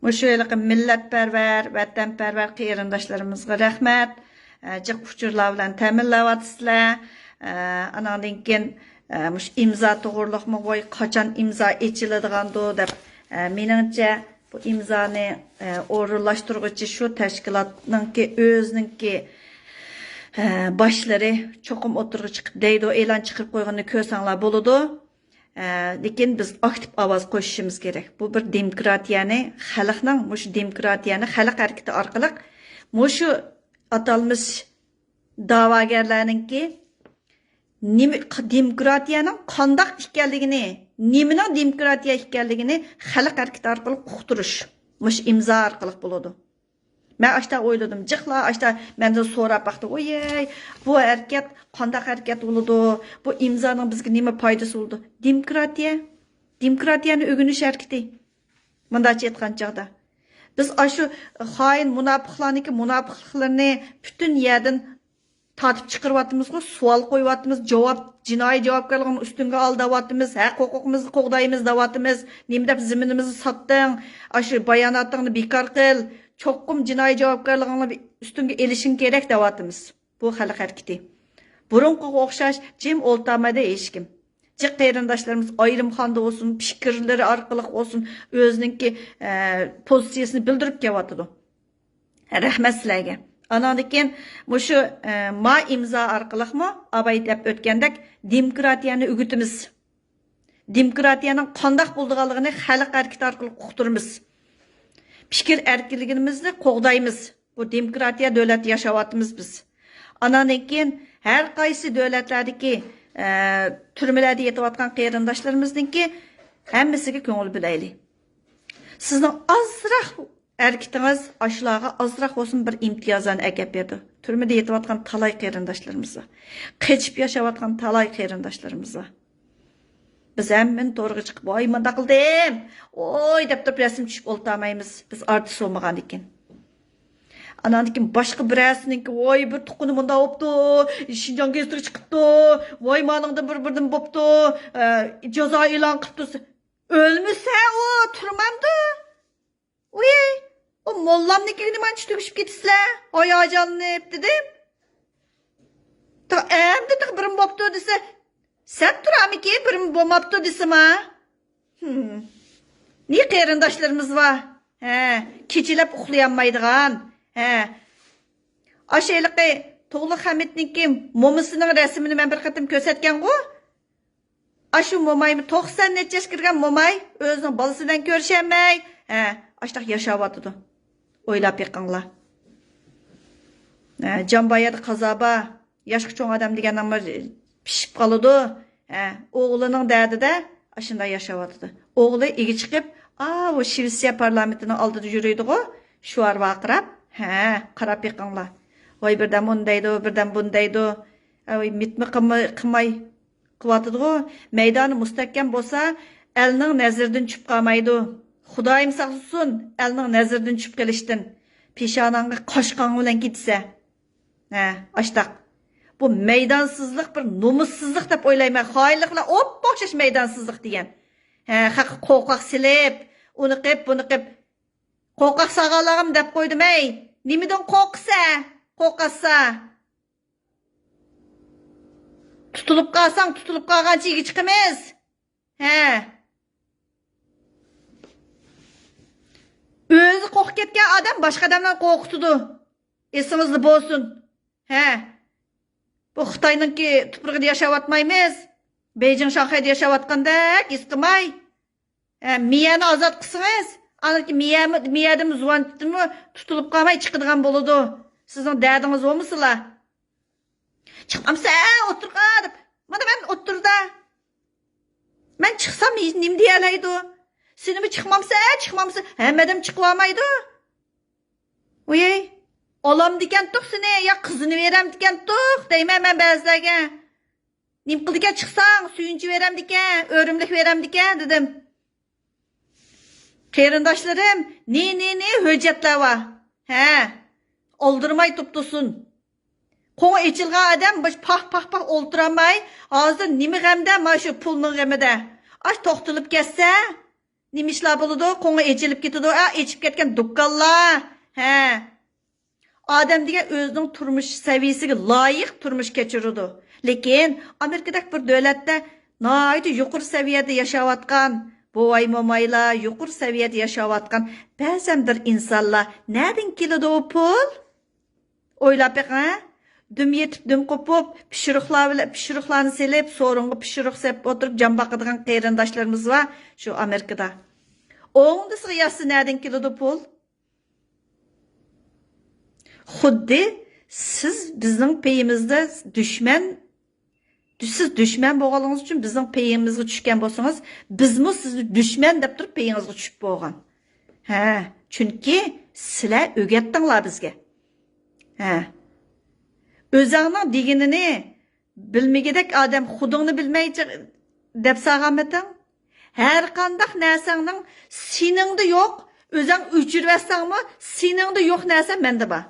مۇشۇ ھېلىقى مىللەتپەرۋەر، ۋەتەنپەرۋەر قېرىنداشلىرىمىزغا رەھمەت. ئە، جىق ئۇچۇرلار بىلەن تەمىنلەۋاتىسىلەر. ئە، ئاناندىن كېيىن، ئە، مۇشۇ ئىمزا توغرۇلۇقمۇ، ۋاي، قاچان ئىمزا ئېچىلىدىغاندۇ دەپ، ئە، مېنىڭچە، بۇ ئىمزانى، ئە، ئورۇنلاشتۇرغۇچى شۇ تەشكىلاتنىڭكى ئۆزىنىڭكى، ئە، باشلىرى چوقۇم ئوتتۇرىغا چىقىپ دەيدۇ، ئېلان چىقىرىپ قويغىنىنى كۆرسەڭلار بولىدۇ. ئە، لېكىن بىز ئاكتىپ ئاۋاز قوشۇشىمىز كېرەك. بۇ بىر دېموكراتىيەنى، خەلقنىڭ مۇشۇ دېموكراتىيەنى خەلق ھەرىكىتى ئارقىلىق مۇشۇ ئاتالمىش دەۋاگەرلەرنىڭكى نېمە، دېموكراتىيەنىڭ قانداق ئىكەنلىكىنى، نېمىنىڭ دېموكراتىيە ئىكەنلىكىنى خەلق ھەرىكىتى ئارقىلىق ئۇقتۇرۇش. مۇشۇ ئىمزا ئارقىلىق بولىدۇ. مەن ئاشتا ئويلىدىم، جىقلا ئاشتا مەندىن سوراپ باقتى، ۋويەي، بۇ ھەرىكەت قانداق ھەرىكەت بولىدۇ؟ بۇ ئىمزانىڭ بىزگە نېمە پايدىسى بولىدۇ؟ دېموكراتىيە، دېموكراتىيەنى ئۆگىنىش ھەرىكىتى. مۇنداقچە ئېيتقان چاغدا، بىز ئاشۇ خائىن مۇناپىقلارنىڭكى مۇناپىقلىقلىرىنى پۈتۈن يەردىن تارتىپ چىقىرىۋاتىمىزغۇ، سوئال قويۇۋاتىمىز، جاۋاب، جىنايى جاۋابكارلىقىنى ئۈستۈنگە ئال دەۋاتىمىز، ھەق ھوقۇقىمىزنى قوغدايمىز دەۋاتىمىز، نېمە دەپ زېمىنىمىزنى ساتتىڭ، ئاشۇ باياناتىڭنى بىكار قىل، چوقۇم جىنايى جاۋابكارلىقىڭنى ئۈستۈڭگە ئېلىشىڭ كېرەك دەۋاتىمىز. بۇ خەلق ھەرىكىتى. بۇرۇنقىغا ئوخشاش جىم ئولتۇرمايدۇ ھېچكىم. جىق قېرىنداشلىرىمىز ئايرىمخانىدا بولسۇن، پىكىرلىرى ئارقىلىق بولسۇن، ئۆزىنىڭكى، ئە، پوزىتسىيىسىنى بىلدۈرۈپ كېلىۋاتىدۇ. رەھمەت سىلەرگە. ئاناندىن كېيىن مۇشۇ، ئە، ما ئىمزا ئارقىلىقمۇ ئاباي دەپ ئۆتكەندەك دېموكراتىيەنى ئۆگىتىمىز. دېموكراتىيەنىڭ قانداق بولىدىغانلىقىنى خەلق ھەرىكىتى ئارقىلىق ئۇقتۇرىمىز. پىكىر ئەركىنلىكىمىزنى قوغدايمىز. بۇ دېموكراتىيە دۆلەتتە ياشاۋاتىمىز بىز. ئاناندىن كېيىن ھەر قايسى دۆلەتلەردىكى، ئە، تۈرمىلەردە يېتىۋاتقان قېرىنداشلىرىمىزنىڭكى ھەممىسىگە كۆڭۈل بۆلەيلى. سىزنىڭ ئازراق ھەرىكىتىڭىز ئاشۇلارغا ئازراق بولسۇن بىر ئىمتىيازلارنى ئەكەپ بېرىدۇ. تۈرمىدە يېتىۋاتقان تالاي قېرىنداشلىرىمىز بار. قېچىپ ياشاۋاتقان تالاي قېرىنداشلىرىمىز بار. بىز ھەممىنى تورغا چىقىپ، ۋاي مانداق قىلدىم، ۋاي دەپ تۇرۇپ رەسىم چۈشۈپ ئولتۇرمايمىز. بىز ئارتىس بولمىغاندىكىن. ئاناندىن كېيىن باشقا بىرەرسىنىڭكى، ۋاي بىر تۇغقىنى مۇنداق بوپتۇ، شىنجاڭ گېزىتىگە چىقىپتۇ، ۋاي مانىڭدىن بىر بىردىن بوپتۇ، ئە، جازا ئېلان قىپتۇ. ئۆلمىسە ئۇ تۇرمامدۇ؟ ۋىي، ئۇ موللامنىڭكىگە نېمانچە تۈگۈشۈپ كېتىسىلەر؟ ھاياجانلىنىپ دېدىم. تېخى ئەمدى تېخى بىرىمۇ بوپتۇ دېسە، سەت تۇرامىكى، بىرىمۇ بولماپتۇ دېسىما. ھىم. نى قېرىنداشلىرىمىز بار. ھە، كېچىلەپ ئۇخلىيالمايدىغان. ھە. ئاشۇ ھېلىقى تۇغلۇق خەمىتنىڭكى مومىسىنىڭ رەسىمىنى مەن بىر قېتىم كۆرسەتكەنغۇ. ئاشۇ مومايمۇ توقسان نەچچە ياشقا كىرگەن موماي ئۆزىنىڭ بالىسى بىلەن كۆرۈشەلمەي، ھە، ئاشتاق ياشاۋاتىدۇ. ئويلاپ بېقىڭلار. ھە، جان بايادا قازا بار. ياشقا چوڭ ئادەم دېگەننىڭمۇ پىشىپ قالىدۇ. ھە، ئوغلىنىڭ دەردىدە ئاشۇنداق ياشاۋاتىدۇ. ئوغلى ئىگە چىقىپ، ئاۋۇ شىۋېتسىيە پارلامېنتىنىڭ ئالدىدا يۈرىدىغۇ، شوئار ۋارقىراپ. ھە، قاراپ بېقىڭلار. ۋاي بىردەم ئۇنى دەيدۇ، بىردەم بۇنى دەيدۇ. ئەي، مىتمۇ قىلماي، قىلماي قىلىۋاتىدىغۇ. مەيدانى مۇستەھكەم بولسا، ئەلنىڭ نەزىرىدىن چۈشۈپ قالمايدۇ. خۇدايىم ساقلىسۇن، ئەلنىڭ نەزىرىدىن چۈشۈپ قېلىشتىن. پېشاناڭغا قاش قاڭ بىلەن كېتىسە. ھە، ئاشتاق. بۇ مەيدانسىزلىق، بىر نومۇسسىزلىق دەپ ئويلايمەن. خائىنلىق بىلەن ئوپپا ئوخشاش مەيدانسىزلىق دېگەن. ھە، خەققە قورقاق سېلىپ، ئۇنى قىپ، بۇنى قىپ. قورقاق سالغانلارغىمۇ دەپ قويدۇم، ھەي. نېمىدىن قورقىسە؟ قورقاسا. تۇتۇلۇپ قالساڭ، تۇتۇلۇپ قالغانچە ئىگە چىقىمىز. ھە. ئۆزى قورقۇپ كەتكەن ئادەم باشقا ئادەملەرنى قورقۇتىدۇ. ئېسىڭىزدە بولسۇن. ھە. بۇ خىتاينىڭكى تۇپرىقىدا ياشاۋاتمايمىز. بېيجىڭ، شاڭخەيدە ياشاۋاتقاندەك ھېس قىلماي. ھە، مىيەنى ئازاد قىلسىڭىز، ئاندىن مىيەمۇ، مىيەدىمۇ زۇۋان تۇتۇلۇپ قالماي چىقىدىغان بولىدۇ. سىزنىڭ دەردىڭىز بولمىسىلا. چىقمامسە ئوتتۇرىغا دەپ. مانا مەن ئوتتۇرىدا. مەن چىقسام نېمە دېيەلەيدۇ؟ سېنىمۇ چىقمامسە، چىقمامسە، ھەممە ئادەم چىقىۋالمايدۇ. ۋىي، ئالامدىكەنتۇق سېنى، يا قىزىنى بېرەمدىكەنتۇق دەيمەن مەن بەزىلەرگە. نېمە قىلىدىكەن چىقساڭ، سۆيۈنچى بېرەمدىكەن، ئۆرۈملۈك بېرەمدىكەن دېدىم. قېرىنداشلىرىم، نى، نى، نى ھۆججەتلەر بار. ھە، ئالدىرىماي تۇرۇپ تۇرسۇن. قوڭى ئېچىلغان ئادەم مۇشۇ پاھ، پاھ، پاھ ئولتۇرالماي، ھازىر نېمە غەمدە، مانا شۇ پۇلنىڭ غېمىدە. ئاش توختىلىپ كەتسە، نېمە ئىشلار بولىدۇ؟ قوڭى ئېچىلىپ كېتىدۇ. ئا، ئېچىپ كەتكەن دۇكانلار. ھە. ئادەم دېگەن ئۆزىنىڭ تۇرمۇش سەۋىيەسىگە لايىق تۇرمۇش كەچۈرىدۇ. لېكىن ئامېرىكىدەك بىر دۆلەتتە ناھايىتى يۇقىرى سەۋىيەدە ياشاۋاتقان بوۋاي-مومايلار، يۇقىرى سەۋىيەدە ياشاۋاتقان بەزەن بىر ئىنسانلار نەدىن كېلىدۇ ئۇ پۇل؟ ئويلاپ بېقىڭ، ھە؟ دۈم يېتىپ، دۈم قوپۇپ، پىشۇرۇقلار بىلەن، پىشۇرۇقلارنى سېلىپ، سورۇنغا پىشۇرۇق سېلىپ ئولتۇرۇپ جان باقىدىغان قېرىنداشلىرىمىز بار شۇ ئامېرىكىدا. ئوڭدىسىغا ياتسا نەدىن كېلىدۇ پۇل؟ خۇددى سىز بىزنىڭ پېيىمىزدا دۈشمەن، سىز دۈشمەن بولغانلىقىڭىز ئۈچۈن بىزنىڭ پېيىمىزغا چۈشكەن بولسىڭىز، بىزمۇ سىزنى دۈشمەن دەپ تۇرۇپ پېيىڭىزغا چۈشۈپ بولغان. ھە، چۈنكى سىلەر ئۆگەتتىڭلار بىزگە. ھە. ئۆزەڭنىڭ دېگىنىنى بىلمىگۈدەك ئادەم خۇدۇڭنى بىلمەي جىق-، دەپ سالغانمىتىڭ؟ ھەر قانداق نەرسەڭنىڭ سېنىڭدە يوق، ئۆزەڭ ئۆچۈرۈۋەتسەڭمۇ، سېنىڭدە يوق نەرسە مەندە بار.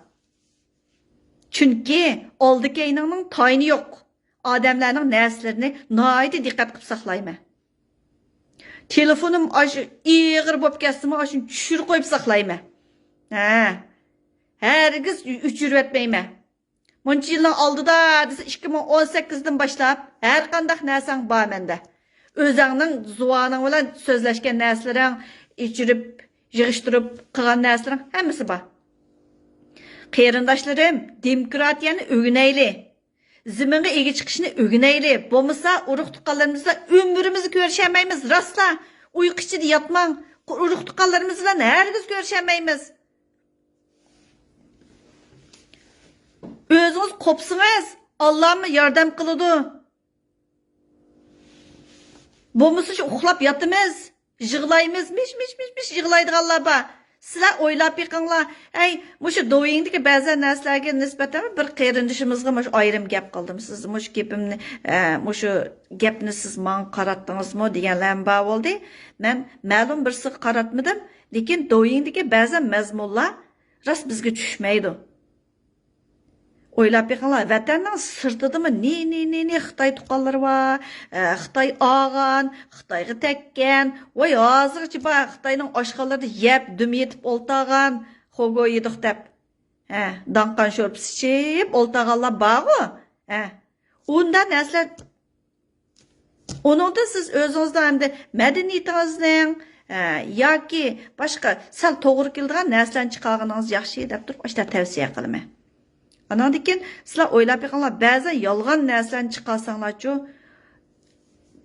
چۈنكى ئالدى كەينىڭنىڭ تايىنى يوق. ئادەملەرنىڭ نەرسىلىرىنى ناھايىتى دىققەت قىلىپ ساقلايمەن. تېلېفونۇم ئاشۇ ئېغىر بولۇپ كەتسىمۇ، ئاشۇنى چۈشۈرۈپ قويۇپ ساقلايمەن. ھە، ھەرگىز ئۆچۈرۈۋەتمەيمەن. مۇنچە يىلنىڭ ئالدىدا دېسە، ئىككى مىڭ ئون سەككىزدىن باشلاپ ھەر قانداق نەرسەڭ بار مەندە. ئۆزەڭنىڭ زۇۋانىڭ بىلەن سۆزلەشكەن نەرسىلىرىڭ، ئۆچۈرۈپ، يىغىشتۇرۇپ قىلغان نەرسىلىرىڭ ھەممىسى بار. قېرىنداشلىرىم، دېموكراتىيەنى ئۆگىنەيلى. زېمىنغا ئىگە چىقىشنى ئۆگىنەيلى. بولمىسا ئۇرۇق-تۇغقانلىرىمىز بىلەن ئۆمرىمىزدە كۆرۈشەلمەيمىز. راستلا، ئۇيقۇ ئىچىدە ياتماڭ. ئۇرۇق-تۇغقانلىرىمىز بىلەن ھەرگىز كۆرۈشەلمەيمىز. ئۆزىڭىز قوپسىڭىز، ئاللامۇ ياردەم قىلىدۇ. بولمىسا شۇ ئۇخلاپ ياتىمىز، يىغلايمىز، مىش، مىش، مىش، مىش يىغلايدىغانلار بار. سىلەر ئويلاپ بېقىڭلار، ئەي، مۇشۇ دوۋيىڭدىكى بەزى نەرسىلەرگە نىسبەتەن بىر قېرىندىشىمىزغا مۇشۇ ئايرىم گەپ قىلدىم. سىز مۇشۇ گېپىمنى، ئە، مۇشۇ گەپنى سىز ماڭا قاراتتىڭىزمۇ دېگەنلەرمۇ بار بولدى. مەن مەلۇم بىرسىگە قاراتمىدىم، لېكىن دوۋيىڭدىكى بەزى مەزمۇنلار راست بىزگە چۈشمەيدۇ. ئويلاپ بېقىڭلار، ۋەتەننىڭ سىرتىدىمۇ نى، نى، نى، نى خىتاي تۇغقانلىرى بار، ئە، خىتاي ئالغان، خىتايغا تەگكەن، ۋاي ھازىرغىچە بار خىتاينىڭ ئاشخانىلىرىدا يەپ، دۈم يېتىپ ئولتۇرغان، خوگو يېدۇق دەپ، ھە، داڭقان شورپىسى ئىچىپ ئولتۇرغانلار بارغۇ، ھە. ئۇنداق نەرسىلەر ئۇنىڭدىن سىز ئۆزىڭىزنىڭ ئەمدى مەدەنىيىتىڭىزنىڭ، ئە، ياكى باشقا سەل توغرا كېلىدىغان نەرسىلەرنى چىقارغىنىڭىز ياخشى دەپ تۇرۇپ، ئاشۇنداق تەۋسىيە قىلىمەن. ئاناندىن كېيىن سىلەر ئويلاپ بېقىڭلار، بەزەن يالغان نەرسىلەرنى چىقارساڭلارچۇ،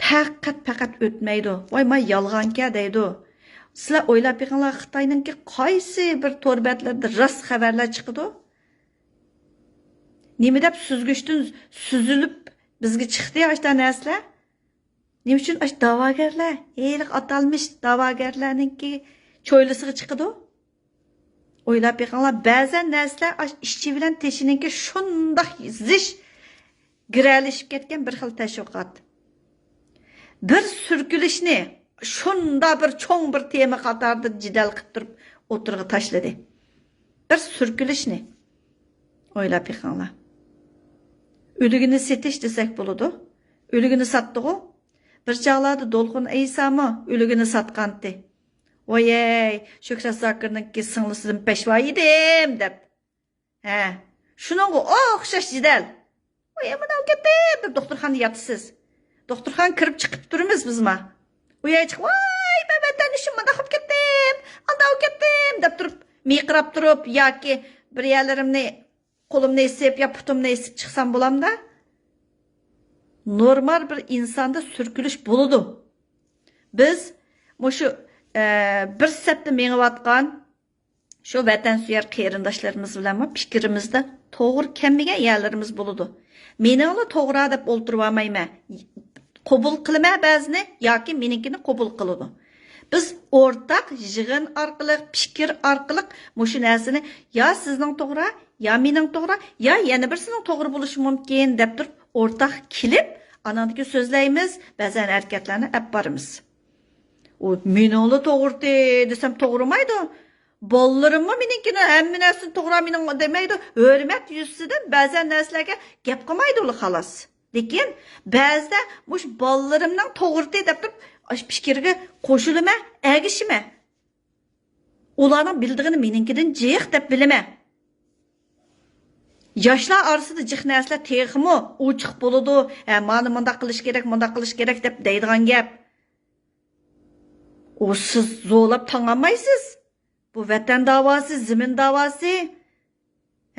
پەقەت، پەقەت ئۆتمەيدۇ. ۋاي، مانا يالغانكەن دەيدۇ. سىلەر ئويلاپ بېقىڭلار، خىتاينىڭكى قايسى بىر تور بەتلىرىدە راست خەۋەرلەر چىقىدۇ؟ نېمە دەپ سۈزگۈچتىن سۈزۈلۈپ بىزگە چىقتى ئاشۇنداق نەرسىلەر؟ نېمە ئۈچۈن ئاشۇ داۋاگەرلەر، ھېلىقى ئاتالمىش داۋاگەرلەرنىڭكى چويلىسىغا چىقىدۇ؟ ئويلاپ بېقىڭلار، بەزەن نەرسىلەر ئاشۇ ئىچى بىلەن تېشىنىڭكى شۇنداق زىچ گىرەلىشىپ كەتكەن بىر خىل تەشۋىقات. بىر سۈركىلىشنى شۇنداق بىر چوڭ بىر تېما قاتارىدا جېدەل قىلىپ تۇرۇپ ئوتتۇرىغا تاشلىدى. بىر سۈركىلىشنى. ئويلاپ بېقىڭلار. ئۆلۈگىنى سېتىش دېسەك بولىدۇ. ئۆلۈگىنى ساتتىغۇ. بىر چاغلاردا دولقۇن ئەيسامۇ ئۆلۈگىنى ساتقانتى. ۋايەي، شۆھرەت زاكىرنىڭكى سىڭلىسىدىن پەشۋا يېدىم دەپ. ھە، شۇنىڭغا ئوخشاش جېدەل. ۋاي، مانا ئەۋ كەتتىم دەپ دوختۇرخانىدا ياتىسىز. دوختۇرخانىغا كىرىپ چىقىپ تۇرىمىز بىزما. ئۇ يەرگە چىقىپ، ۋاي، مەن ۋەتەن ئۈچۈن مۇنداق بولۇپ كەتتىم، ئانداق بولۇپ كەتتىم دەپ تۇرۇپ، مىقىراپ تۇرۇپ ياكى بىر يەرلىرىمنى، قولۇمنى ئېسىپ يا پۇتۇمنى ئېسىپ چىقسام بولامدا؟ نورمال بىر ئىنساندا سۈركىلىش بولىدۇ. بىز مۇشۇ، ئە، بىر سەپتە مېڭىۋاتقان شۇ ۋەتەنسۆيەر قېرىنداشلىرىمىز بىلەنمۇ پىكرىمىزدە توغرا كەلمىگەن يەرلىرىمىز بولىدۇ. مېنىڭلا توغرا دەپ ئولتۇرۇۋالمايمەن. قوبۇل قىلىمەن بەزىنى ياكى مېنىڭكىنى قوبۇل قىلىدۇ. بىز ئورتاق يىغىن ئارقىلىق، پىكىر ئارقىلىق مۇشۇ نەرسىنى يا سىزنىڭ توغرا، يا مېنىڭ توغرا، يا يەنە بىرسىنىڭ توغرا بولۇشى مۇمكىن دەپ تۇرۇپ ئورتاق كېلىپ، ئاناندىن كېيىن سۆزلەيمىز، بەزەن ھەرىكەتلەرنى ئەپ بارىمىز. ئۇ مېنىڭلا توغرىتى دېسەم توغرىمايدۇ. بالىلىرىممۇ مېنىڭكىنى ھەممە نەرسىنى توغرا مېنىڭ دېمەيدۇ. ھۆرمەت يۈزىسىدىن بەزەن نەرسىلەرگە گەپ قىلمايدۇ خالاس. لېكىن بەزىدە مۇشۇ بالىلىرىمنىڭ توغرىتى دەپ تۇرۇپ، ئاشۇ پىكىرگە قوشۇلىمەن، ئەگىشىمەن. ئۇلارنىڭ بىلىدىغىنى مېنىڭكىدىن جىق دەپ بىلىمەن. ياشلار ئارىسىدا جىق نەرسىلەر تېخىمۇ ئوچۇق بولىدۇ. ھە، مانا مۇنداق قىلىش كېرەك، مۇنداق قىلىش كېرەك دەپ دەيدىغان گەپ. ئۇ سىز زورلاپ تاڭالمايسىز. بۇ ۋەتەن داۋاسى، زېمىن داۋاسى.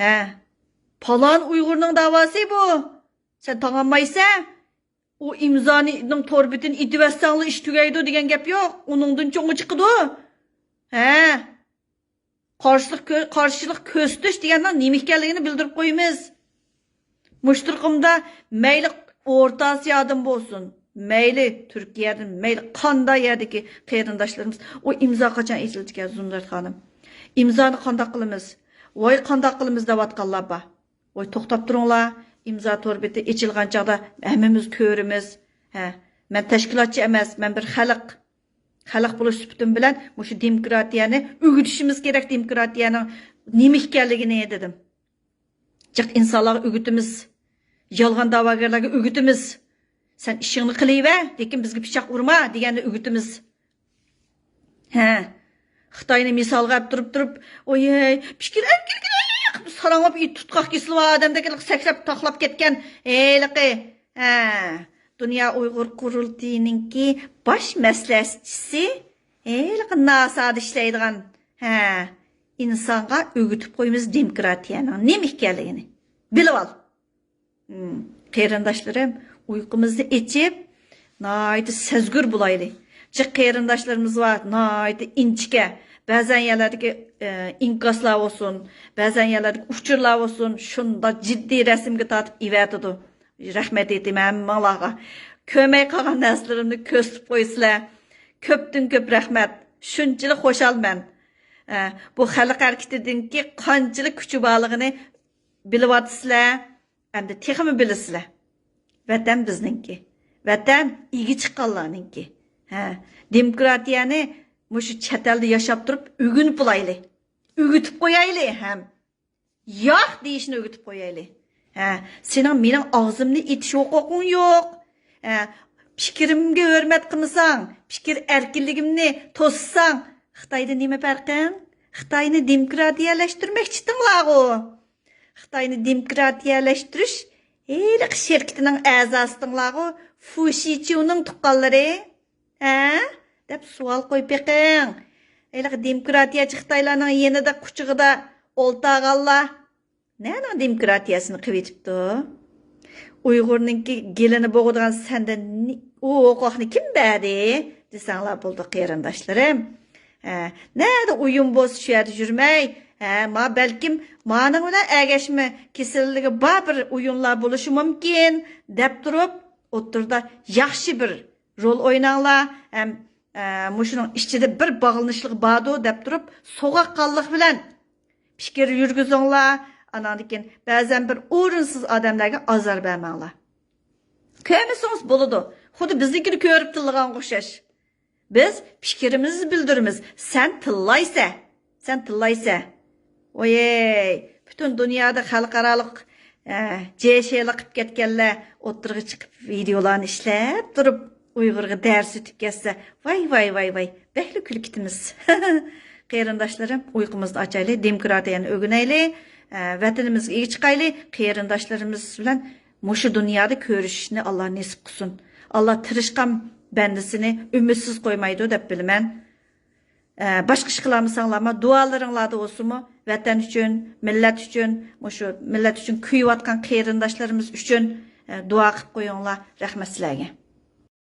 ھە، پالان ئۇيغۇرنىڭ داۋاسى بۇ. سەن تاڭالمايسەن. ئۇ ئىمزانىڭ تور بېتىنى ئېتىۋەتسەڭلا ئىش تۈگەيدۇ دېگەن گەپ يوق. ئۇنىڭدىن چوڭى چىقىدۇ. ھە. قارشىلىق كۆ-، قارشىلىق كۆرسىتىش دېگەننىڭ نېمە ئىكەنلىكىنى بىلدۈرۈپ قويىمىز. مۇشۇ تۇرقۇمدا مەيلى ئورتا ئاسىيادىن بولسۇن، مەيلى تۈركىيەدىن، مەيلى قانداق يەردىكى قېرىنداشلىرىمىز، ئۇ ئىمزا قاچان ئېچىلىدىكەن، زۇمرەت خانىم؟ ئىمزانى قانداق قىلىمىز؟ ۋاي، قانداق قىلىمىز دەۋاتقانلار بار. ۋاي، توختاپ تۇرۇڭلار، ئىمزا تور بېتى ئېچىلغان چاغدا ھەممىمىز كۆرىمىز. ھە، مەن تەشكىلاتچى ئەمەس، مەن بىر خەلق. خەلق بولۇش سۈپىتىم بىلەن مۇشۇ دېموكراتىيەنى ئۆگىتىشىمىز كېرەك، دېموكراتىيەنىڭ نېمە ئىكەنلىكىنى دېدىم. جىق ئىنسانلارغا ئۆگىتىمىز. يالغان داۋاگەرلەرگە ئۆگىتىمىز. سەن ئىشىڭنى قىلىۋەر، لېكىن بىزگە پىچاق ئۇرما دېگەننى ئۆگىتىمىز. ھە. خىتاينى مىسالغا ئەپ تۇرۇپ تۇرۇپ، ئويەي، پىكىر ئەركىنلىكىنى ساراڭلاپ تۇتقاق كېسىلىۋا ئادەمدەك سەكرەپ تاقلاپ كەتكەن ھېلىقى، ھە، دۇنيا ئۇيغۇر قۇرۇلتىيىنىڭكى باش مەسلىھەتچىسى، ھېلىقى ناسادا ئىشلەيدىغان، ھە، ئىنسانغا ئۆگىتىپ قويىمىز دېموكراتىيەنىڭ نېمە ئىكەنلىكىنى. بىلىۋال. مم، قېرىنداشلىرىم، ئۇيقۇمىزنى ئېچىپ، ناھايىتى سەزگۈر بولايلى. جىق قېرىنداشلىرىمىز بار، ناھايىتى ئىنچىكە. بەزەن يەرلەردىكى، ئە، ئىنكاسلار بولسۇن، بەزەن يەرلەردىكى ئۇچۇرلار بولسۇن، شۇنداق جىددىي رەسىمگە تارتىپ ئېۋەتىدۇ. رەھمەت ئېيتىمەن ھەممىڭلارغا. كۆرمەي قالغان نەرسىلىرىمنى كۆرسىتىپ قويىسىلەر. كۆپتىن كۆپ رەھمەت. شۇنچىلىك خۇشالمەن. ئە، بۇ خەلق ھەرىكىتىدىنكى قانچىلىك كۈچى بارلىقىنى بىلىۋاتىسىلەر، ئەمدى تېخىمۇ بىلىسىلەر. ۋەتەن بىزنىڭكى. ۋەتەن ئىگە چىققانلارنىڭكى. ھە، دېموكراتىيەنى مۇشۇ چەت ئەلدە ياشاپ تۇرۇپ ئۆگىنىپ بولايلى. ئۆگىتىپ قويايلى ھەم. ياق دېيىشنى ئۆگىتىپ قويايلى. ھە، سېنىڭ مېنىڭ ئاغزىمنى ئېتىش ھوقۇقۇڭ يوق. ھە، پىكرىمگە ھۆرمەت قىلمىساڭ، پىكىر ئەركىنلىكىمنى توسساڭ، خىتايدىن نېمە پەرقىڭ؟ خىتاينى دېموكراتىيەلەشتۈرمەكچىتىڭلارغۇ. خىتاينى دېموكراتىيەلەشتۈرۈش ھېلىقى شىركىتىنىڭ ئەزاسىتىڭلارغۇ، فۇ شىچيۇنىڭ تۇغقانلىرى. ھە؟ دەپ سوئال قويۇپ بېقىڭ. ھېلىقى دېموكراتىيەچى خىتايلارنىڭ يېنىدا، قۇچىقىدا ئولتاغانلار نەنىڭ دېموكراتىيەسىنى قىلىۋېتىپتۇ؟ ئۇيغۇرنىڭكى گېلىنى بوغىدىغان سەندە نى-، ئۇ ھوقۇقنى كىم بەردى؟ دېسەڭلار بولىدۇ، قېرىنداشلىرىم. ھە، نەدە ئويۇن بولسا، شۇ يەردە يۈرمەي، ھە، ما بەلكىم مانىڭ بىلەن ئەگەشمە كېسەللىكى بار بىر ئويۇنلار بولۇشى مۇمكىن، دەپ تۇرۇپ، ئوتتۇرىدا ياخشى بىر رول ئويناڭلار، ھەم، ئە، مۇشۇنىڭ ئىچىدە بىر باغلىنىشلىق باردۇ، دەپ تۇرۇپ، سوغۇققانلىق بىلەن پىكىر يۈرگۈزۈڭلار. ئاناندىن كېيىن بەزەن بىر ئورۇنسىز ئادەملەرگە ئازار بەرمەڭلار. كۆرمىسىڭىز بولىدۇ. خۇددى بىزنىڭكىنى كۆرۈپ تىللىغانغا ئوخشاش. بىز پىكرىمىزنى بىلدۈرىمىز، سەن تىللايسەن. سەن تىللايسەن. ۋويەي، پۈتۈن دۇنيادا خەلقئارالىق، ئە، جې شېلىق قىلىپ كەتكەنلەر ئوتتۇرىغا چىقىپ ۋىدېئولارنى ئىشلەپ تۇرۇپ ئۇيغۇرغا دەرس ئۆتۈپ كەتسە، ۋاي، ۋاي، ۋاي، ۋاي، بەكلا كۈلۈپ كېتىمىز. قېرىنداشلىرىم، ئۇيقۇمىزنى ئاچايلى، دېموكراتىيەنى ئۆگىنەيلى، ئە، ۋەتىنىمىزگە ئىگە چىقايلى، قېرىنداشلىرىمىز بىلەن مۇشۇ دۇنيادا كۆرۈشۈشنى ئاللا نېسىپ قىلسۇن. ئاللا تىرىشقان بەندىسىنى ئۈمىدسىز قويمايدۇ دەپ بىلىمەن. ئە، باشقا ئىش قىلالمىساڭلارمۇ، دۇئالىرىڭلاردا بولسىمۇ، ۋەتەن ئۈچۈن، مىللەت ئۈچۈن، مۇشۇ مىللەت ئۈچۈن كۆيۈۋاتقان قېرىنداشلىرىمىز ئۈچۈن، ئە، دۇئا قىلىپ قويۇڭلار. رەھمەت سىلەرگە.